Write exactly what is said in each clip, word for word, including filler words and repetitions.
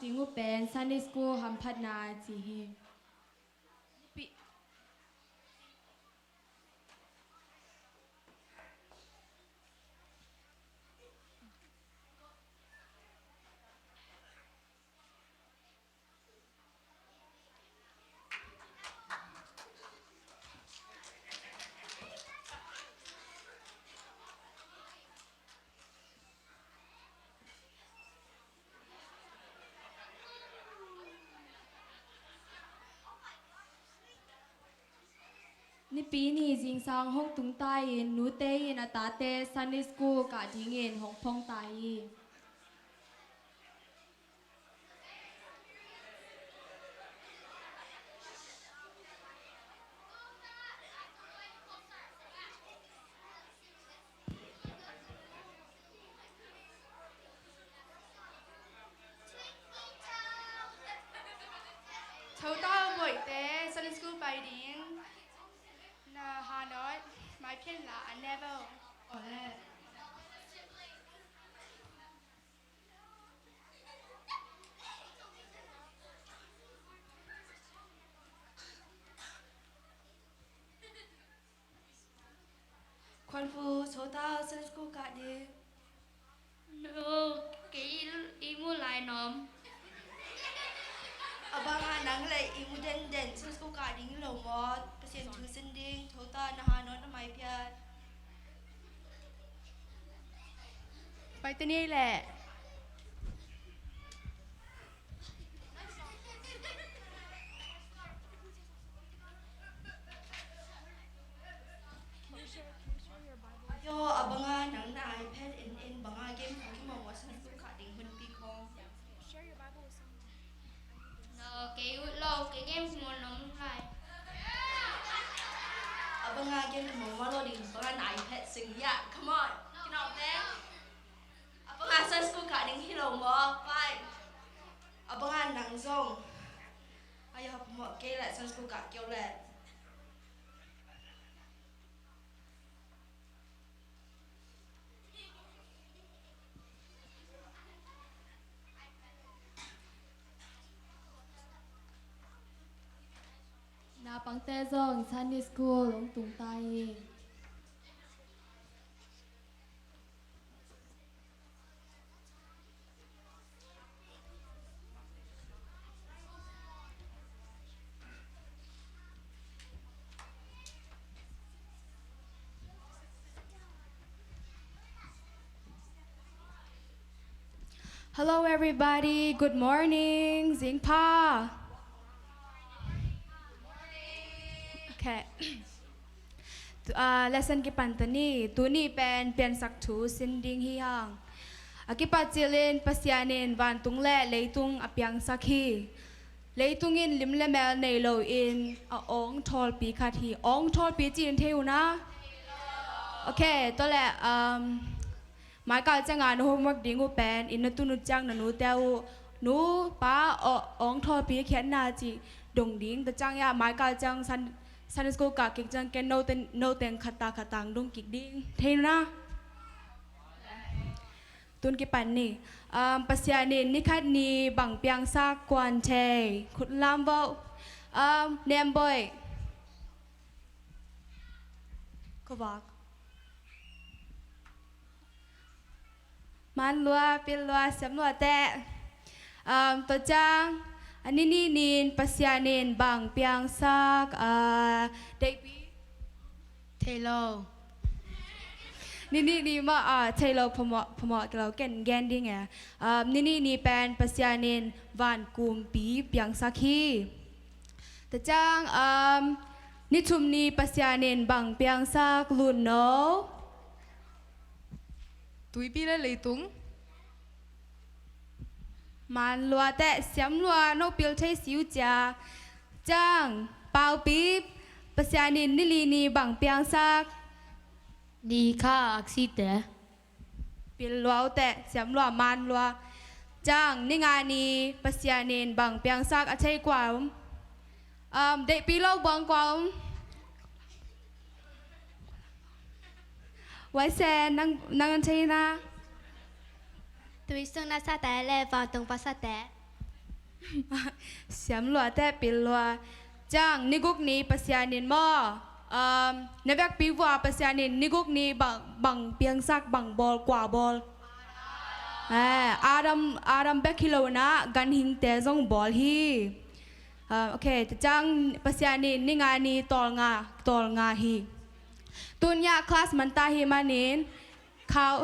Ding uh pen Sunday School hamphatna ci hi. Nipi ni zingsang hong tung ta in, nute in a tate Sunday School kah dingin hong phong ta hi. Thotau Boihte Sunday School pai ding. Na hanot maiphian la a nevel. Khuanfu, Thotau Sunday School kah ding. No, kei i mu lai nuam. A banga nang le i mu denden Sunday School kah ding hi lo maw? Pasian thu sin ding, Thotau na hanot na maiphian. Pai te ni leh. Yo, a banga nang na iPad in, in banga game kong ki mong wasan tu kah ding hun pi kong. No, kei ut lo, kei game ki mong nong lai. A banga game ki mong wa lo ding, banga na iPad sing ya, come on, get out there. A banga Sunday School kah ding hi lo maw, pai. A banga nang zong. Ai, hap maw, kei le Sunday School kah keu le. Naupangte zong Sunday School hong tung ta hi. Hello, everybody. Good morning. Zingpha. Okay. Tu-, ah, lesson kipan ta ni, tuni pen piansak thu sin ding hi hang. A kipat cilin Pasian in vantung le leitung a piangsak hi. Leitung in lim le mel nei lo in a awng thawlpi khat hi. Awng thawlpi ci in thei uh na? Okay, tua le, um, Mai kal cianga na homework ding uh pen, inn na tun uh ciang na nute uh, nu, pa, aw, awng thawlpi khiatna ci dong ding. Tua ciang ya, mai kal ciang Sun-, Sunday school kah kik ciang ken note, note khat ta khat tang dong kik ding. Thei na? Tun kipan ni. Um, Pasian in ni khat ni bang piangsak kuan thei. Khut lam vo. Um, Nemboih. Khuavak. Man lua, pil lua, siam lua teh. Um, tua ciang, a ni nih ni-in Pasian in bang piangsak, ah, deihpi? Thei lo. Ni nih ni mah, ah, thei lo, phamawh, phamawh kei lo, ken gen ding e. Um, ni nih ni pen Pasian in van kumpi piangsak hi. Tua ciang, um, ni thum ni Pasian in bang piangsak, Lunno? Tuipi le leitung. Man lua teh, siam lua, no pil thei siu cia. Ciang, Paupi, Pasian in ni li ni bang piangsak? Ni kha aksite. Pil lua uh teh, siam lua, man lua. Ciang, ni nga ni Pasian in bang piangsak, a thei kua om? Um, deihpi lo buang kua om? Waisen, nang, nang thei na? Tuisung na sate le vantung pa sate. Siam lua teh, pil lua. Ciang, ni guk ni Pasian in maw, um, na vekpi vua Pasian in ni guk ni bang, bang piangsak, bang bawl, kua bawl? Eh, Adam, Adam bek hi lo in ah ganhingte zong bawl hi. Um, ok, tua ciang Pasian in ni nga ni tawlnga, tawlnga hi. Tuni ah class man ta hi manin, Khau,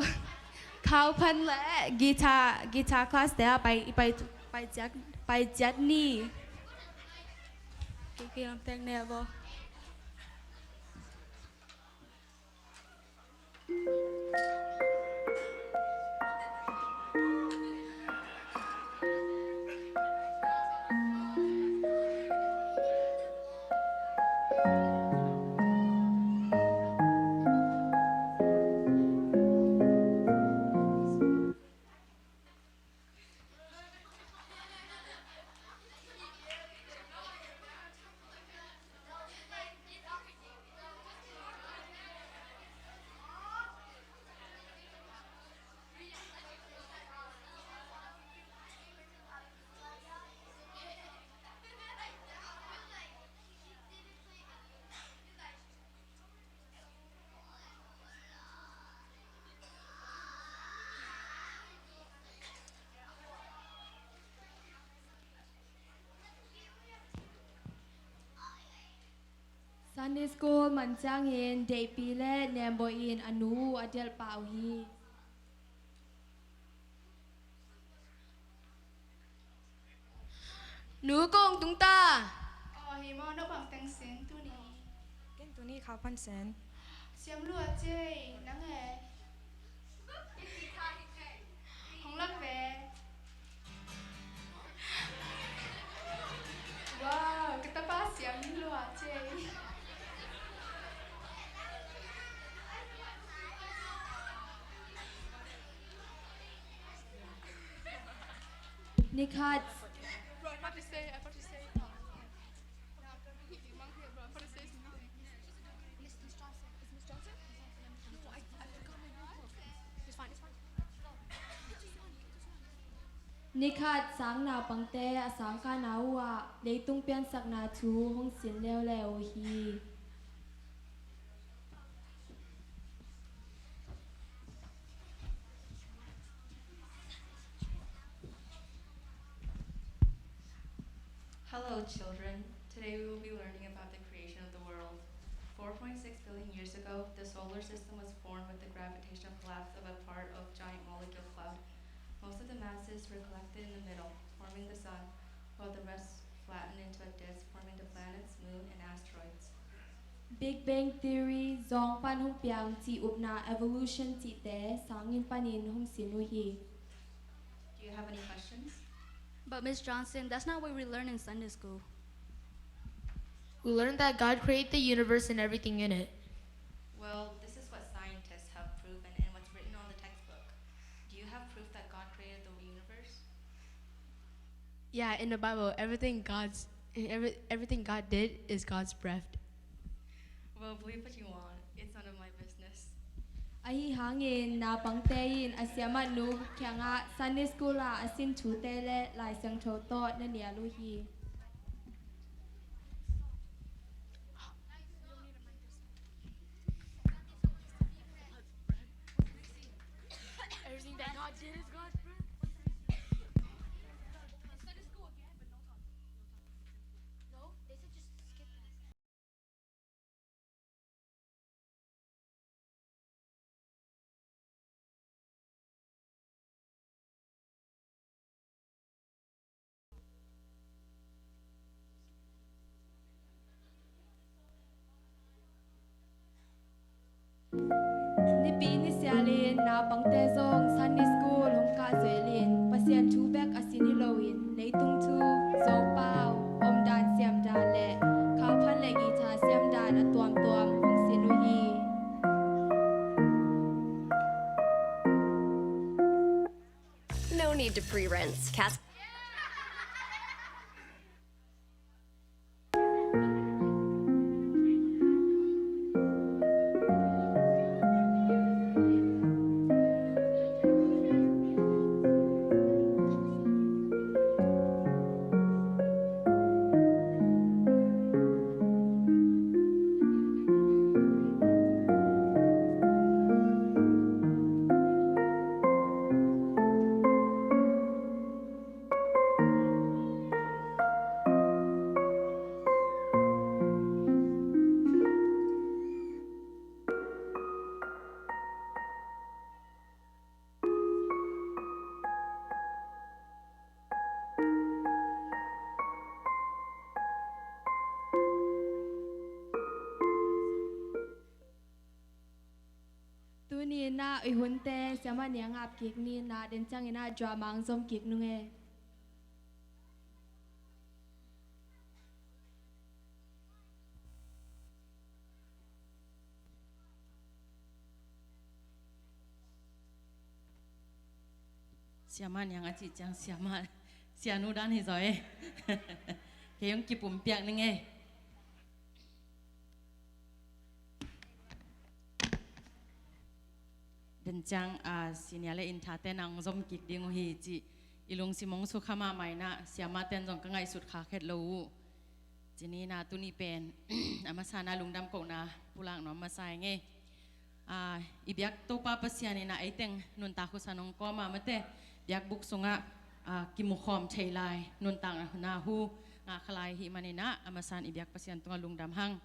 Khau Phan le guitar, guitar class te ah pai, pai, pai ciat, pai ciat ni. Ki, ki lam teng ne bo. Sunday school man ciangin Deihpi le Nembawi in a nu uh a delh pah uh hi. Nu, kong tung ta. Aw, hi maw, no bang teng sin tuni? Ken tuni Khau Phan sin. Siam lua cei, nang e. Hong lak ve. Wow, ka tapa siam lua cei. Nikhat. Nikhat sang naupangte a sangkahna uh ah leitung piansakna thu hong sin leuleu uh hi. Hello, children. Today we will be learning about the creation of the world. Four point six billion years ago, the solar system was formed with the gravitational collapse of a part of giant molecular cloud. Most of the masses were collected in the middle, forming the sun, while the rest flattened into a disk, forming the planets, moon, and asteroids. Big Bang Theory, zawng pan hong piang cih upna evolution cihte sanginn panin hong sin uh hi. Do you have any questions? But Miss Johnson, that's not what we learn in Sunday school. We learned that God created the universe and everything in it. Well, this is what scientists have proven and what's written on the textbook. Do you have proof that God created the universe? Yeah, in the Bible, everything God's, every, everything God did is God's breath. Well, believe what you want. It's none of my business. Ahi hangin naupangte in a siamah nu kiangah Sunday school ah a sin thute le Lai Siangtho tawh na nial uh hi. Everything that God did is God's breath. No, they said just skip that. Nipi nisialin naupangte zong Sunday school hong kah zel in Pasian thu bek a sin hi loin leitung thu, Zopau, omdan siamdan le khauphan le guitar siamdan a tuamtuam hong sin uh hi. No need to pre-rinse. Cas- Inah i hunte siamah nih a ngap kik ni inah, den ciang inah drama ang zom kik nung e. Siamah niang a cih ciang siamah, sianu dan hi zaw e. Kei hong kipumpiak ning e. Den ciang, ah, senior le innthate na hong zom kik ding uh hi cih i lungsim hong sukha mahmah inah, siamahten zong ka ngaihsut kha khet lo uh. Ci ni inah tuni pen a masa inah lungdam kohna pulak nuam masa ing e. Ah, i biak Topa Pasian inah eiteng nuntak husa nong kawm a mate, biakbuk sungah, ah, kimukhawm thei lai nuntakna hu ngah kha lai ahih man inah a masa in i biak Pasian tungah lungdam hang.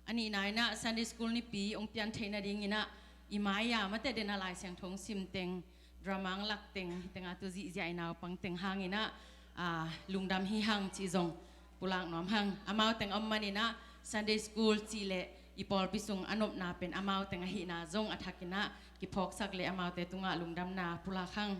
A nihna inah Sunday School nipi hong pian theih nading inah i mai-a mate den a Lai Siangtho hong sim teng, drama hong lak teng, hih tengah tu zihziah i naupang teng hang inah, ah, lungdam hi hang cih zong pulak nuam hang. Amau teng om man inah Sunday School cih leh i pawlpi sung a nopna pen amau teng ahihna zong a thak inah kiphawksak leh amaute tungah lungdamna pulak hang.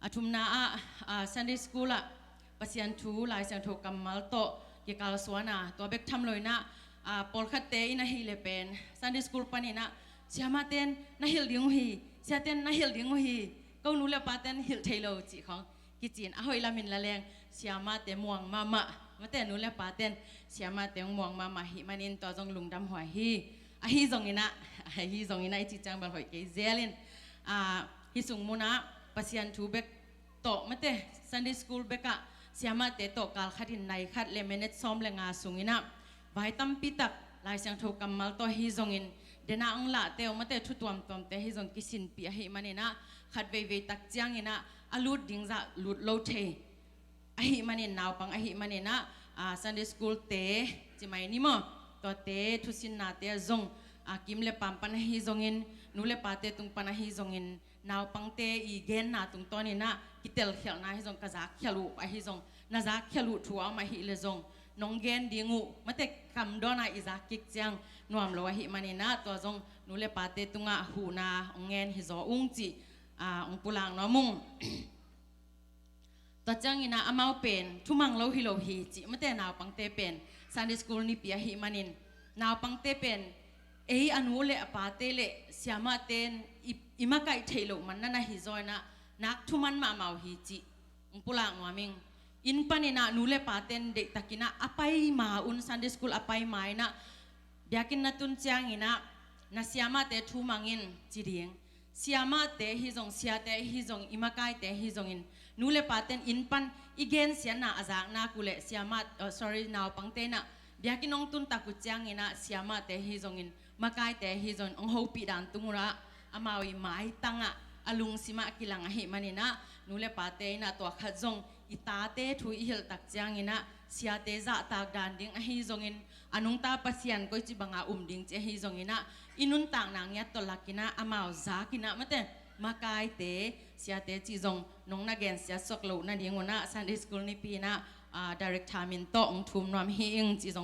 A thumna ah, ah, Sunday School ah Pasian thu, Lai Siangtho kammal tawh kikalsuan a, tua bek tham lo inah, ah, pawlkhatte in ahih leh pen Sunday School pan inah, siamahten na hilh ding uh hi, siaten na hilh ding uh hi, ko nu le paten hilh thei lo cih khawng kici in, a hoih lamin la leng siamahte muang mahmah, mate nu le paten siamahte hong muang mahmah ahih manin tua zong lungdam huai hi. Ahi zong inah, ahi zong inah i cih ciang bel hoih kei zel in, ah, hih sung munah Pasian thu bek tawh mate Sunday School bekah siamahte tawh kal khat in nai khat le minute sawm le nga sung inah vai tampi tak Lai Siangtho kammal tawh ahi zongin, den a hong lahte uh mate thu tuamtuamte ahi zong kisinpih ahih man inah, khat veivei tak ciang inah a lut ding zah lut lo thei ahih manin, naupang ahih man inah, ah, Sunday School te ci mai ni maw, tuate thusinnate ah zong, ah, kim le pam pan ahi zongin, nu le pate tung pan ahi zongin, naupangte i genna tungtawn inah kitelkhialhna ahi zong, ka zakkhialh uh ahi zong, na zakkhialh uh thu a om ahih leh zong, nong gen ding uh mate kam dawn a i zak kik ciang nuam lo ahih man inah, tua zong nu le pate tungah huhna hong ngen hi zaw ung cih, ah, hong pulak nuam ung. Tua ciang inah amau pen thumang lo hi lo hi cih mate, naupangte pen Sunday School nipi ahih manin, naupangte pen ei a nu le a pate le siamahten i, i makaih theih loh man na na hi zaw inah, nak thuman mahmah uh hi cih hong pulak nuam ing. Inn pan inah nu le paten deihtak inah a pai ma un, Sunday School a pai ma inah, biakinn na tun ciang inah na siamahte thumang in ci ding. Siamahte ahi zong, siate ahi zong, i makaite ahi zongin, nu le paten inn pan i gensiatna a zak nak uh leh siamah, oh, sorry, naupangte inah biakinn hong tun tak uh ciang inah siamahte ahi zongin, makaite ahi zongin hong hopih dan tung uh ah, amau i maitang ah, a lungsim ah kilang ahih man inah, nu le pate inah tua khat zong i tate thu i hilh tak ciang inah siate zahtak dan ding ahi zongin, a nungta Pasian koici banga um ding cih ahi zong inah, i nuntakna ngiat tawh lak inah amau zak inah mate, makaite, siate cih zong nong na gensiat suak loh nading un ah Sunday School nipi inah, ah, director min tawh hong thum nuam hi ing cih zong